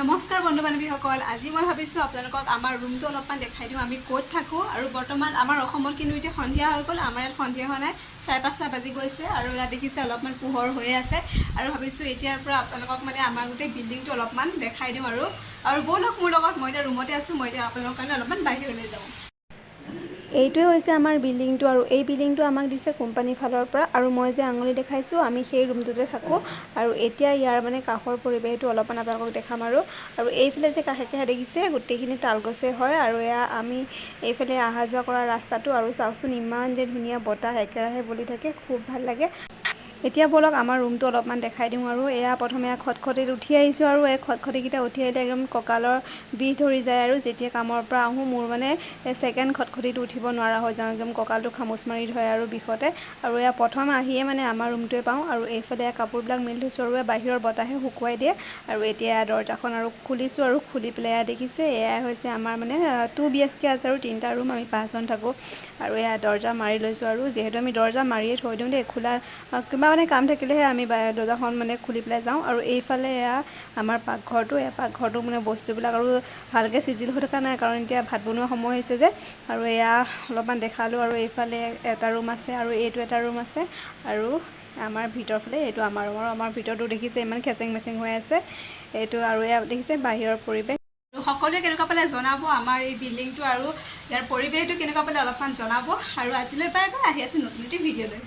নমস্কাৰ বন্ধু বান্ধৱীসকল। আজি মই ভাবিছোঁ আপোনালোকক আমাৰ ৰুমটো অলপমান দেখাই দিওঁ, আমি ক'ত থাকোঁ। আৰু বৰ্তমান আমাৰ অসমত কিন্তু এতিয়া সন্ধিয়া হৈ গ'ল। আমাৰ ইয়াত সন্ধিয়া হোৱা নাই, 5:30 বাজি গৈছে আৰু ইয়াত দেখিছে অলপমান পোহৰ হৈয়ে আছে। আৰু ভাবিছোঁ এতিয়াৰ পৰা আপোনালোকক মানে আমাৰ গোটেই বিল্ডিংটো অলপমান দেখাই দিওঁ আৰু আৰু ব'লক মোৰ লগত। মই এতিয়া ৰুমতে আছোঁ। মই এতিয়া আপোনালোকৰ কাৰণে অলপমান বাহিৰলৈ যাওঁ। এইটোৱে হৈছে আমাৰ বিল্ডিংটো আৰু এই বিল্ডিংটো আমাক দিছে কোম্পানীৰ ফালৰ পৰা। আৰু মই যে আঙুলি দেখাইছোঁ, আমি সেই ৰুমটোতে থাকোঁ। আৰু এতিয়া ইয়াৰ মানে কাষৰ পৰিৱেশটো অলপমান আপোনালোকক দেখাম। আৰু আৰু এইফালে যে কাষে কাষে দেখিছে, গোটেইখিনি তাল গছে হয়। আৰু এয়া আমি এইফালে অহা যোৱা কৰা ৰাস্তাটো। আৰু চাওকচোন, ইমান যে ধুনীয়া বতাহ একেৰাহে বলি থাকে, খুব ভাল লাগে। এতিয়া ব'লক, আমাৰ ৰুমটো অলপমান দেখাই দিওঁ। আৰু এয়া প্ৰথমে খটখটিত উঠি আহিছোঁ আৰু এই খটখটিকেইটা উঠি আহিলে একদম কঁকালৰ বিষ ধৰি যায়। আৰু যেতিয়া কামৰ পৰা আহোঁ, মোৰ মানে ছেকেণ্ড খটখটিত উঠিব নোৱাৰা হৈ যাওঁ, একদম কঁকালটো খামোচ মাৰি ধৰে আৰু বিষতে। আৰু এয়া প্ৰথম আহিয়ে মানে আমাৰ ৰুমটোৱে পাওঁ। আৰু এইফালে এয়া কাপোৰবিলাক মেলি থৈছোঁ আৰু এয়া বাহিৰৰ বতাহে শুকুৱাই দিয়ে। আৰু এতিয়া দৰ্জাখন আৰু খুলিছোঁ আৰু খুলি পেলাই এয়া দেখিছে, এয়াই হৈছে আমাৰ মানে 2 বিএইচকে আছে আৰু তিনিটা ৰুম, আমি পাঁচজন থাকোঁ। আৰু এয়া দৰ্জা মাৰি লৈছোঁ। আৰু যিহেতু আমি দৰ্জা মাৰিয়ে থৈ দিওঁ দেই, খোলা কিবা মানে কাম থাকিলেহে আমি দৰ্জাখন মানে খুলি পেলাই যাওঁ। আৰু এইফালে এয়া আমাৰ পাকঘৰটো। এয়া পাকঘৰটো মানে বস্তুবিলাক আৰু ভালকৈ চিজিল হৈ থকা নাই, কাৰণ এতিয়া ভাত বনোৱা সময় হৈছে যে। আৰু এয়া অলপমান দেখালোঁ। আৰু এইফালে এটা ৰুম আছে আৰু এইটো এটা ৰুম আছে আৰু আমাৰ ভিতৰ ফালে এইটো আমাৰ ৰুম। আৰু আমাৰ ভিতৰটো দেখিছে, ইমান খেচেং মেচেং হৈ আছে এইটো। আৰু এয়া দেখিছে বাহিৰৰ পৰিৱেশ। আৰু সকলোৱে কেনেকুৱা পালে জনাব। আমাৰ এই বিল্ডিংটো আৰু ইয়াৰ পৰিৱেশটো কেনেকুৱা পালে অলপমান জনাব। আৰু আজিলৈ বাই বাই। আহি আছোঁ নতুন এটি ভিডিঅ'লৈ।